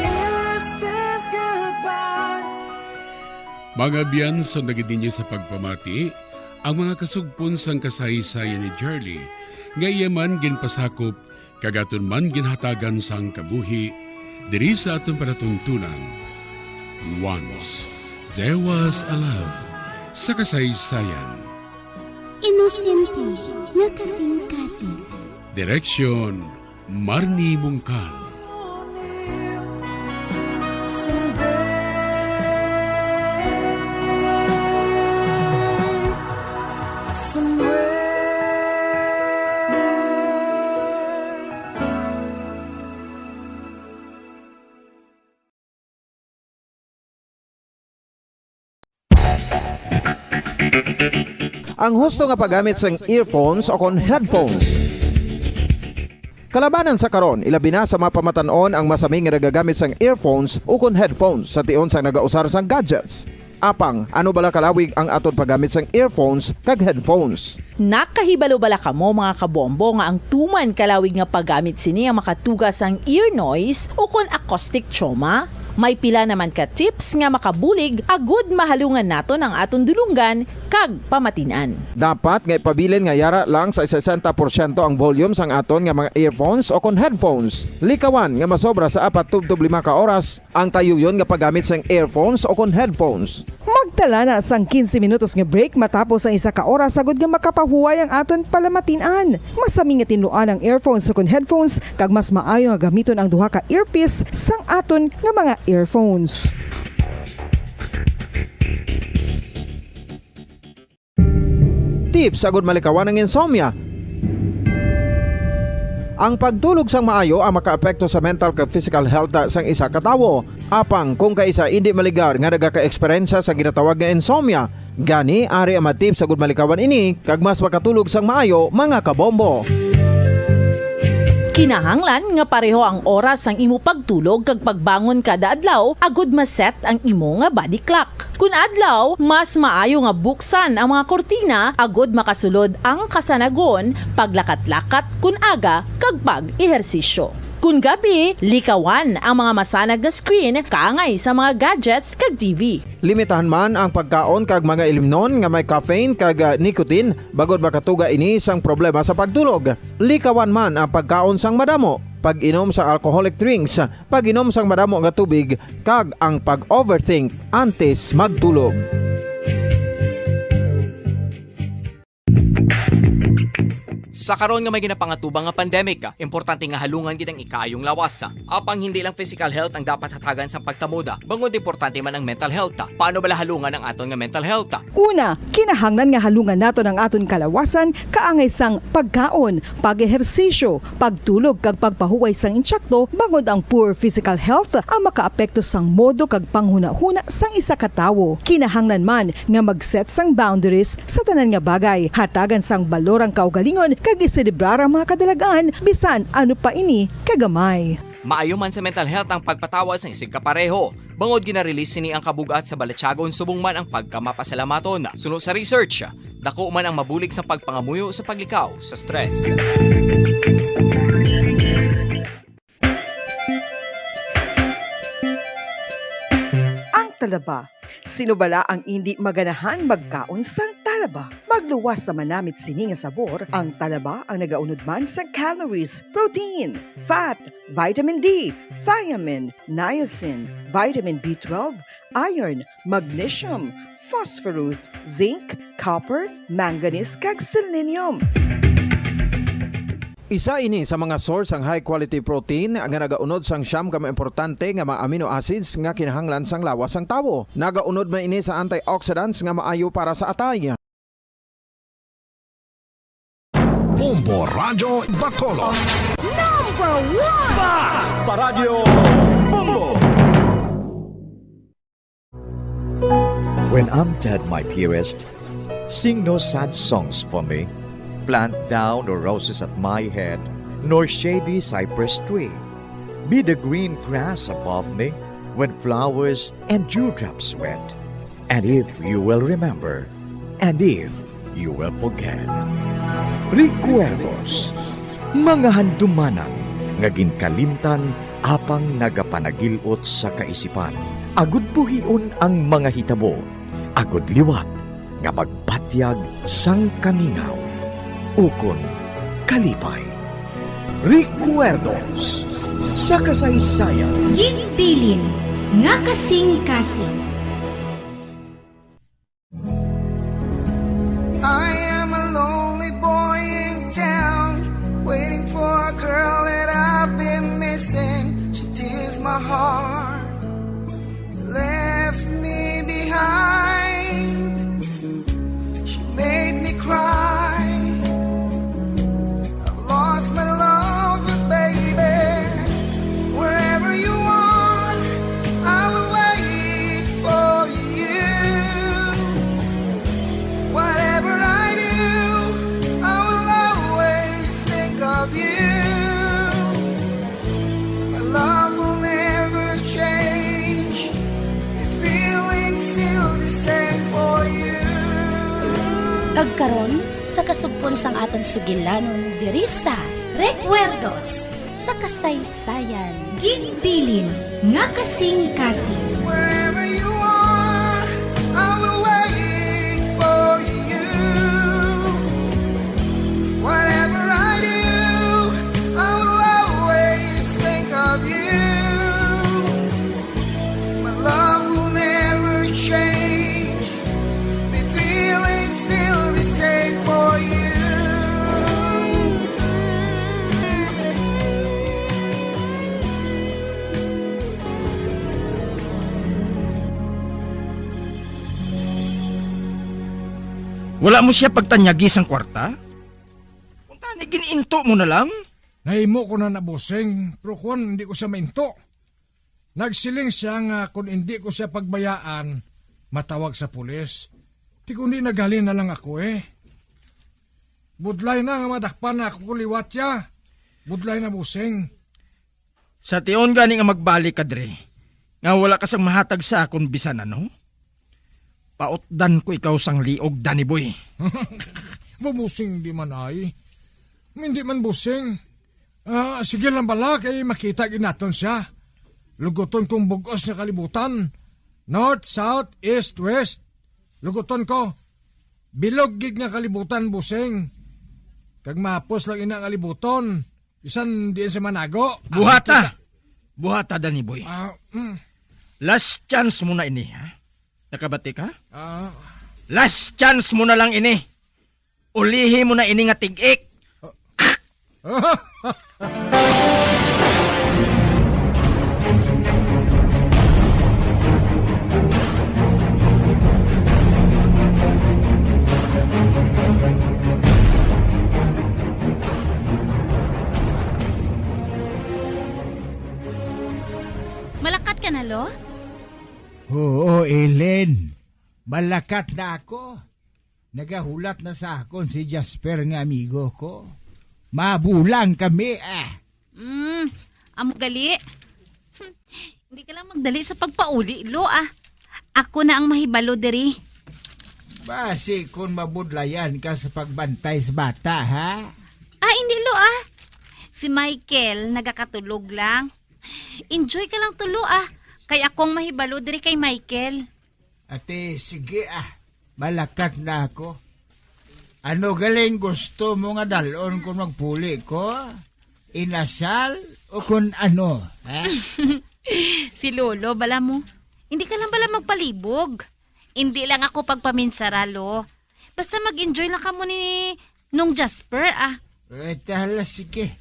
Is this goodbye? Mga abyan, sundagid ninyo sa pagpamati ang mga kasugpon sang kasaysayan ni Jerly, nga iya man ginpasakop kag aton man ginhatagan sang kabuhi diri sa aton palatuntunan. Once There Was a Love sa kasaysayan. Inosente nga kasing-kasing. Direksyon, Marnie Mungkal. Ang husto nga paggamit sang earphones o kon headphones. Kalabanan sa karon, ilabi na sa mga pamatan-on ang masami nga nagagamit sang earphones o kon headphones sa tion sang nagausar sang gadgets. Apang, ano bala kalawig ang aton paggamit sang earphones kag headphones? Nakahibalo bala kamo, mga kabombo, nga ang tuman kalawig nga paggamit sini ang makatuga sang ear noise ukon acoustic trauma? May pila naman ka tips nga makabulig agud mahalungan naton ang aton dulonggan kag pamatin-an. Dapat nga ipabilin nga yara lang sa sesenta porsyento ang volume sang aton nga mga earphones o kon headphones. Likawan nga masobra sa apat tubtob lima ka oras ang tayuyon nga paggamit sang earphones o kon headphones. Magtala na sang quince minutos nga break matapos ang isa ka oras, agud nga makapahuway ang aton palamatin-an. Masami nga tinluan ang earphones ukon headphones, kag mas maayo nga gamiton ang duha ka earpiece sang aton nga mga earphones. tips agud malikawan ang insomnia. Ang pagtulog sang maayo ang makaapekto sa mental kag physical health sang isa ka tawo. Apang kung kaisa indi maligar nga nagaka-eksperyensya sa ginatawag nga insomnia, gani ari ang mga tips agud malikawan ini kag mas makatulog sang maayo, mga kabombo. Kinahanglan nga pareho ang oras sang imo pagtulog kag pagbangon kada adlaw agud ma-set ang imo nga body clock. Kun adlaw, mas maayo nga buksan ang mga kurtina agud makasulod ang kasanagon, paglakat-lakat kun aga, kag pag-ehersisyo. Kun gabi, likawan ang mga masanag nga screen kaangay sa mga gadgets kag T V. Limitahan man ang pagkaon kag mga ilimnon nga may caffeine kag, ah, nicotine, bangod makatuga ini sang problema sa pagtulog. Likawan man ang pagkaon sang madamo, pag-inom sa alcoholic drinks, pag-inom sang madamo nga tubig, kag ang pag-overthink antes magtulog. Sa karon nga may ginapangatubang nga pandemic, importante nga halungan gid ang ikaayong lawas. Apang hindi lang physical health ang dapat hatagan sa pagkamoda, bangod importante man ang mental health. Paano bala halungan ang aton nga mental health? Una, kinahanglan nga halungan naton ang aton kalawasan kaangay sang pagkaon, pag-ehersisyo, pagtulog kag pagpahuway sang insakto, bangod ang poor physical health ang makaapekto sang modo kag panghunahuna sang isa ka tawo. Kinahanglan man nga mag-set sang boundaries sa tanan nga bagay, hatagan sang balor ang kaugalingon kag iselebrar ang mga kadalag-an, bisan ano pa ini kagamay. Maayo man sa mental health ang pagpatawad sang isigkapareho, bangod gina-release sini ang kabug-at sa balatyagon subong man ang pagkamapasalamaton. Suno sa research, dako man ang mabulig sa pagpangamuyo sa paglikaw sa stress. Ang talaba. Sino bala ang indi maganahan magkaon sang talaba? Magluwas sa manamit sini nga sabor, ang talaba ang nagaunod man sa calories, protein, fat, vitamin D, thiamine, niacin, vitamin B twelve, iron, magnesium, phosphorus, zinc, copper, manganese, kag selenium. Isa ini sa mga source sang high quality protein nga nagaunod sang siyam ka mga importante nga mga amino acids nga kinahanglan sang lawas sang tawo. Nagaunod man ini sa antioxidants nga maayo para sa atay. Bombo Radyo Bacolod. Number one! Basta Radyo Bombo! When I'm dead, my dearest, sing no sad songs for me. Plant thou no roses at my head, nor shady cypress tree. Be the green grass above me when flowers and dewdrops wet. And if you will remember, and if you will forget. Recuerdos, mga handumanan nga ginkalimtan apang nagapanagil-ot sa kaisipan, agud buhion ang mga hitabo, agud liwat nga magpatyag sang kamingaw ukon kalipay. Recuerdos sa kasaysayan. Ginbilin nga kasing-kasing. I am a lonely boy in town, waiting for a girl that I've been missing. She tears my heart, left me behind. She made me cry. I've lost my love, baby. Wherever you are, I will wait for you. Whatever I do, I will always think of you. My love will never change. The feeling's still the same for you. Kag karon, sa kasugpon sang aton sugilanon diri sa Recuerdos sa Kasaysayan. Ginbilin nga kasing-kasing. Wherever you are, I will wait for you. Whatever I do, I will always think of you. My love will never change. The feeling's still the same for you. Wala mo siya pagtanyagi sang kwarta? Kung tani, gin-into mo na lang. Nahimo ko na na, bossing, pero kuwan, hindi ko siya mainto. Nagsiling siya nga kung hindi ko siya pagbayaan, matawag sa pulis. Ti kundi naghalin na lang ako, eh. Budlay na nga madakpan na ako liwat siya. Budlay na, bossing. Sa tion gani nga magbalik ka diri, nga wala ka sang mahatag sa akon bisan ano, pautdan ko ikaw sang liog, Danny Boy. Bubusing di man ay. Hindi man, bossing. Ah, sige lang bala kay makita gid naton siya. Luguton kong bug-os nga kalibutan. North, south, east, west. Luguton ko. Bilog gid nga kalibutan, bossing. Kag mapos lang ina nga libuton. Bisan diin sa manago. Buhata. Ah, kita. Buhata, Danny Boy. Ah, mm. Last chance mo na ini, ha? Nakabati ka? Ah. Last chance mo na lang ini. Ulihi mo na ini nga tig-ik. Malakat ka na, Lo? Oo, Ellen. Malakat na ako. Nagahulat na sa akon si Jasper nga amigo ko. Mabulang kami, ah. Mm, amo gali. Hmm, hindi ka lang magdali sa pagpauli, Lo, ah. Ako na ang mahibalo diri. Basi kung mabudlayan ka sa pagbantay sa bata, ha? Ah, hindi, Lo, ah. Si Michael, nagakatulog lang. Enjoy ka lang tulo, ah. Kay ako ang mahibalo diri kay Michael. Ate, sige, ah. Malakat na ako. Ano galing gusto mo nga dalon kung magpuli ko? Inasal o kung ano, ha? Si Lolo, bala mo. Hindi ka lang bala magpalibog. Hindi lang ako pagpaminsara, Lo. Basta mag-enjoy lang kamo ni Nong Jasper, ah. Eh, tala, sige.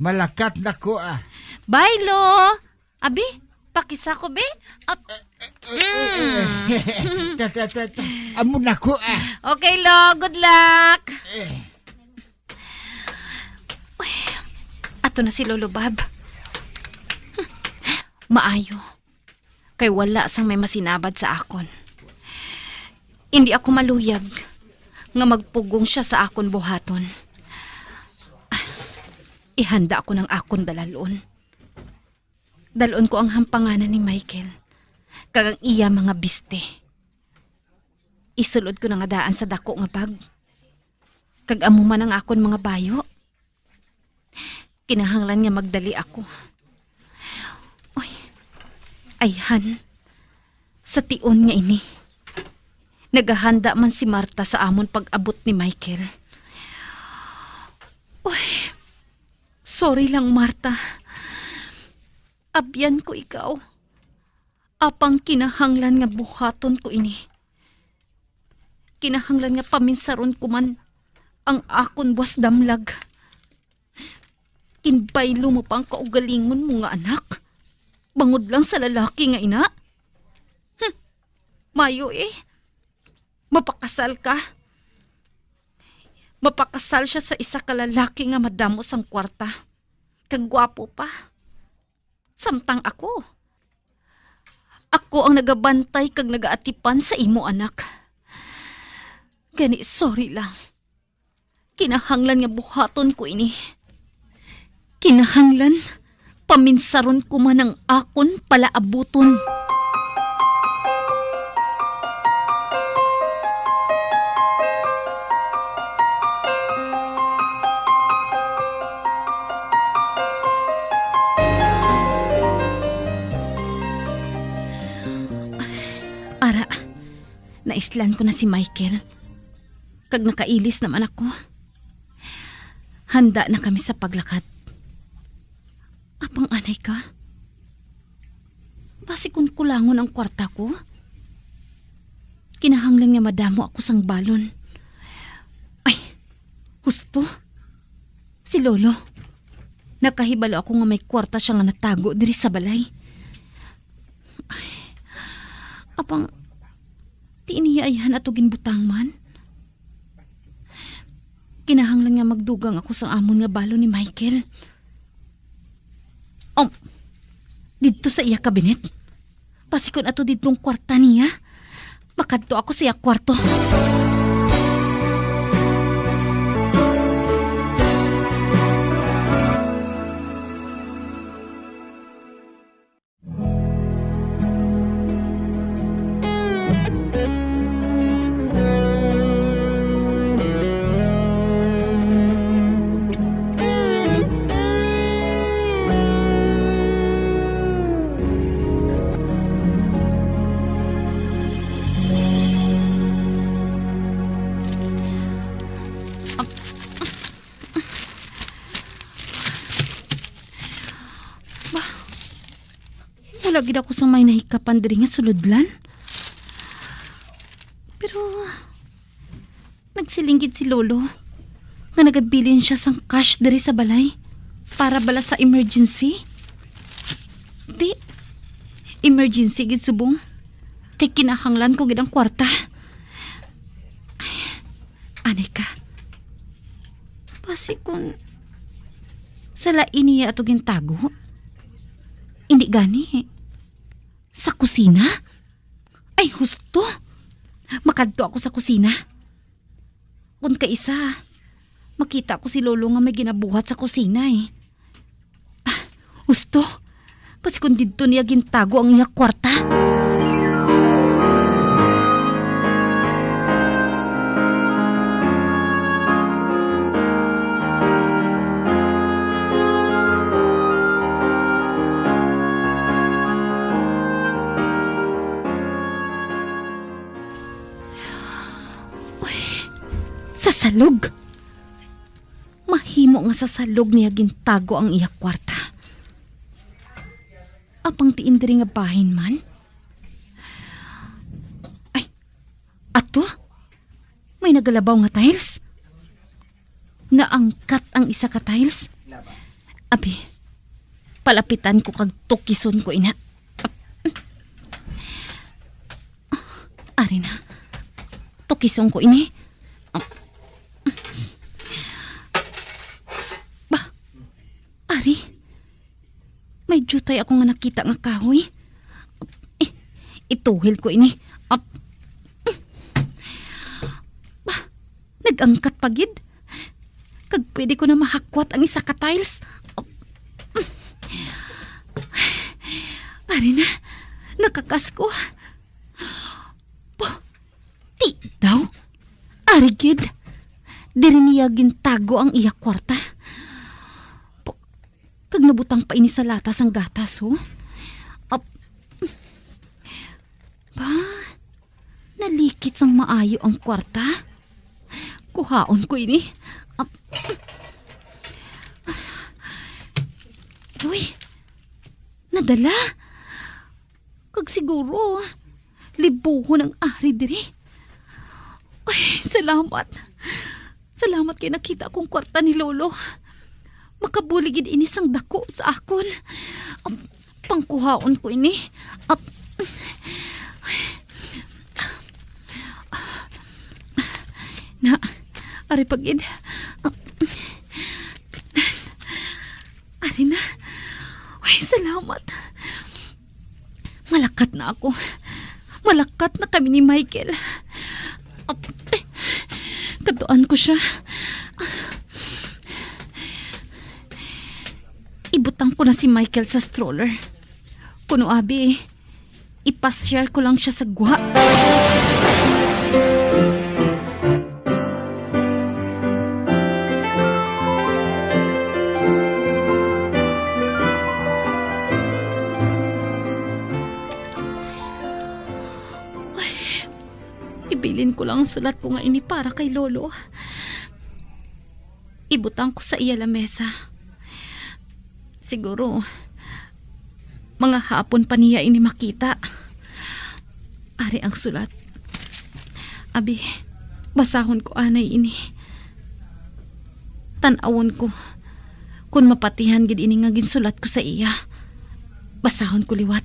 Malakat na ko, ah. Bye, Lo. Abi, pakisa ko, be. Ap- Mm. Ta, ta, ta, ta. Amo na ko, ah. Okay, Lo. Good luck. Eh. Uy, ato na si Lolo Bob. Hmm. Maayo. Kay wala sang may masinabad sa akon. Hindi ako maluyag nga magpugong siya sa akon buhaton. Ihanda ko ng akon dalalon. Dalon ko ang hampanganan ni Michael kag ang iya mga biste. Isulod ko na nga daan sa dako nga bag, kag amo man ang akon mga bayo. Kinahanglan nga magdali ako. Oy, ayhan, sa tion nga ini, nagahanda man si Marta sa amon pag-abot ni Michael. Oy, sorry lang, Marta. Abyan ko ikaw. Apang kinahanglan nga buhaton ko ini. Kinahanglan nga paminsaron ko man ang akon buas damlag. Ginbaylo mo pa ang kaugalingon mo nga anak, bangod lang sa lalaki nga ina. Hmm. Mayo, eh. Mapakasal ka. Mapakasal siya sa isa ka lalaki nga madamo sang kwarta, kag gwapo pa. Samtang ako, ako ang nagabantay kag nagaatipan sa imo anak. Gani, sorry lang. Kinahanglan nga buhaton ko ini. Kinahanglan paminsaron ko man ang akon palaabuton. Ara, naislan ko na si Michael, kag nakailis naman ako. Handa na kami sa paglakat. Apang anay ka? Basi kun kulangon ang kwarta ko, kinahanglan nga madamo ako sang balon. Ay, husto. Si Lolo. Nakahibalo ako nga may kwarta siya nga natago diri sa balay. Ay, apang, ti niya ayhan ato ginbutang man? Kinahanglan nga magdugang ako sa amon nga balon ni Michael. Um, didto sa iya kabinet. Basi kon ato didtong kwarta niya, makadto ako sa iya kwarto. Wala gid ako sang may nahikapan diri nga sulodlan. Pero nagsiling gid si Lolo nga nagabilin siya sang cash diri sa balay para bala sa emergency. Di, emergency gid subong. Kay kinahanglan ko gid ang kwarta. Ay, anay ka. Basi kun sa lain niya ato gintago? Hindi gani. Sa kusina? Ay, husto. Makadto ako sa kusina. Kun kaisa, makita ko si Lolo nga may ginabuhat sa kusina, eh. Ah, husto. Basi kun didto niya gintago ang iya kwarta. Uy, sa salog. Mahimo nga sa salog niya gintago ang iya kwarta. Apang diin diri nga bahin man? Ay, ato? May nagalabaw nga tiles? Naangkat ang isa ka tiles? Abi, palapitan ko kag tukison ko ina. Ari na. Tukison ko ini. Ba, ari. May diutay ako nga nakita nga kahoy. Eh, ituhil ko ini. Ap-, Bah, nag-angkat pa gid. Kag pwede ko na mahakwat ang isa ka tiles. Ari na, nakakas ko. Bah, di daw. Ari gid. Diri niya gintago ang iya kwarta. Pu-, kag nabutang pa ini sa lata sang gatas, oh. Ap-, ba, nalikit sang maayo ang kwarta. Kuhaon ko ini. Ap-, uy, nadala. Kag siguro, libuhon ang ari diri. Ay, salamat. Salamat kay nakita ko ang kwarta ni Lolo. Makabulig gid ini sang dako sa akon. Ap-, pangkuhaon ko ini. Ap-, na, ari pa gid. Ari na. Uy, salamat. Malakat na ako. Malakat na kami ni Michael. Ap-, kadtuan ko siya. Ibutang ko na si Michael sa stroller. Kuno abi, ipasyar ko lang siya sa gwa. Ay, ibilin ko lang ang sulat ko nga ini para kay Lolo. Ibutang ko sa iya lamesa. Siguro, mga hapon pa niya ini makita. Ari ang sulat. Abi, basahon ko anay ini. Tan-awon ko kon mapatihan gid ini nga ginsulat ko sa iya. Basahon ko liwat.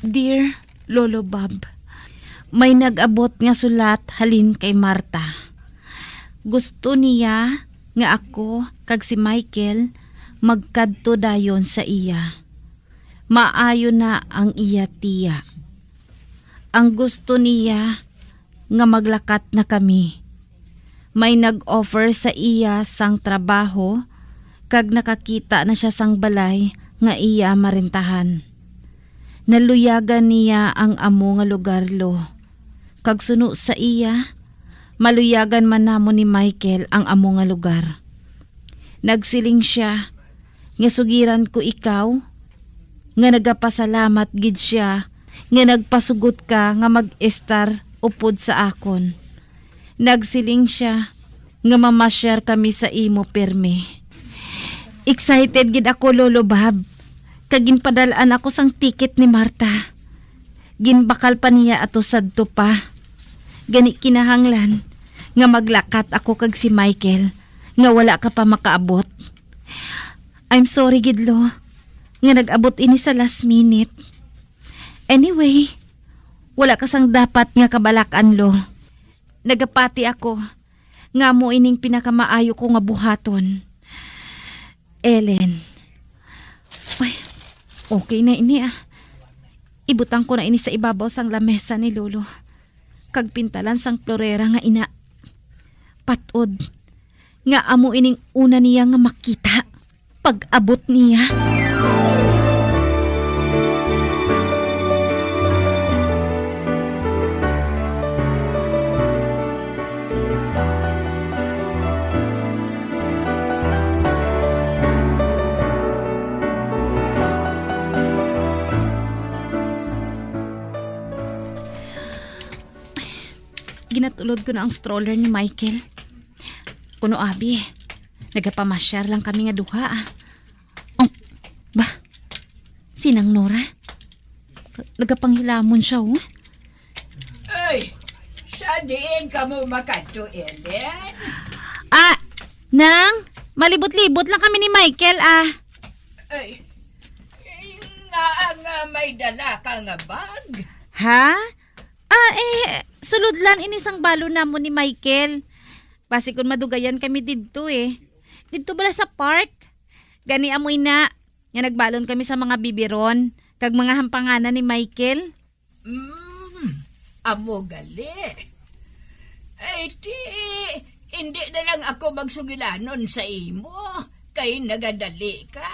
Dear Lolo Bob, may nag-abot nga sulat halin kay Marta. Gusto niya nga ako kag si Michael magkadto dayon sa iya. Maayo na ang iya tiya. Ang gusto niya nga maglakat na kami. May nag-offer sa iya sang trabaho kag nakakita na sia sang balay nga iya marentahan. Naluyagan niya ang amo nga lugar, Lo. Kag suno sa iya, maluyagan man namon ni Michael ang amo nga lugar. Nagsiling sia nga sugiran ko ikaw, nga nagapasalamat gid sia nga nagpasugot ka nga mag-estar upod sa akon. Nagsiling sia nga mamasyar kami sa imo pirmi. Excited gid ako, Lolo Bob, kag ginpadal-an ako sang ticket ni Martha. Ginbakal pa niya ato sadto pa. Gani kinahanglan nga maglakat ako kag si Michael nga wala ka pa makaabot. I'm sorry gid, Lo, nga nag-abot ini sa last minute. Anyway, wala ka sang dapat nga kabalak-an, Lo. Nagapati ako nga amo ining pinakamaayo ko nga buhaton. Ellen. Ay, okay na ini, ah. Ibutang ko na ini sa ibabaw sang lamesa ni Lolo, kag pintalan sang florera nga ina. Patod nga amo ining una niya nga makita pag-abot niya. Ginatulod ko na ang stroller ni Michael. Kuno abi, nagapamasyar lang kami nga duha, ah. Oh, ba? Sinang Nora? Nagapanghilamon siya, oh. Ay, sa diin kamo makadto, Ellen? Ah, Nang, malibot-libot lang kami ni Michael, ah. Ay, nga nga may dala ka nga bag? Ha? Ah, eh, sulod lang ini sang balon namon ni Michael. Basi kon madugayan kami didto, eh. Didto bala sa park? Gani amo ina nga nagbalon kami sa mga bibiron kag mga hampanganan ni Michael. Mm, amo gali. Ay, ti, hindi na lang ako magsugilanon sa imo, kay nagadali ka.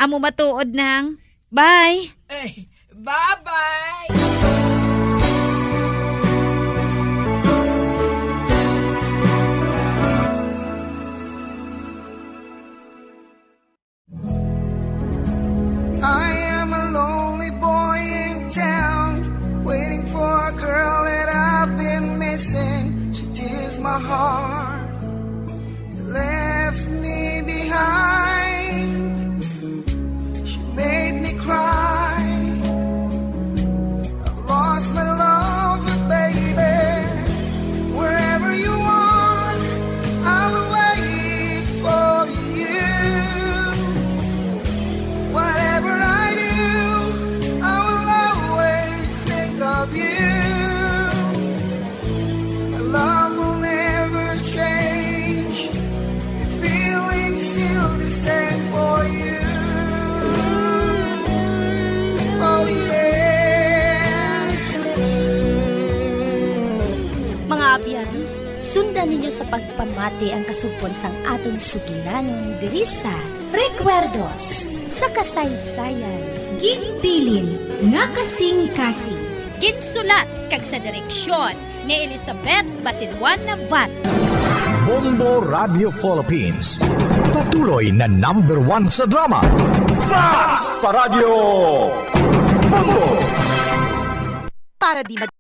Amo matuod, Nang. Bye! Eh, bye-bye! I am a lonely boy in town, waiting for a girl that I've been missing. She tears my heart, left me behind. She made me cry. I've lost my love, baby. Wherever you are, I will wait for you. Whatever I do, I will always think of you. My love will never change. The feeling's still the same for you. Oh, yeah. Mga abyan, sundan ninyo sa pagpamati ang kasugpon sang aton sugilanon diri sa Recuerdos sa Kasaysayan. Ginbilin nga kasing-kasing. Ginsulat kag sa direksyon ni Elizabeth Batinwan Navarro. Bombo Radio Philippines, patuloy na number one sa drama. Basta Radyo Bombo! Para di mag-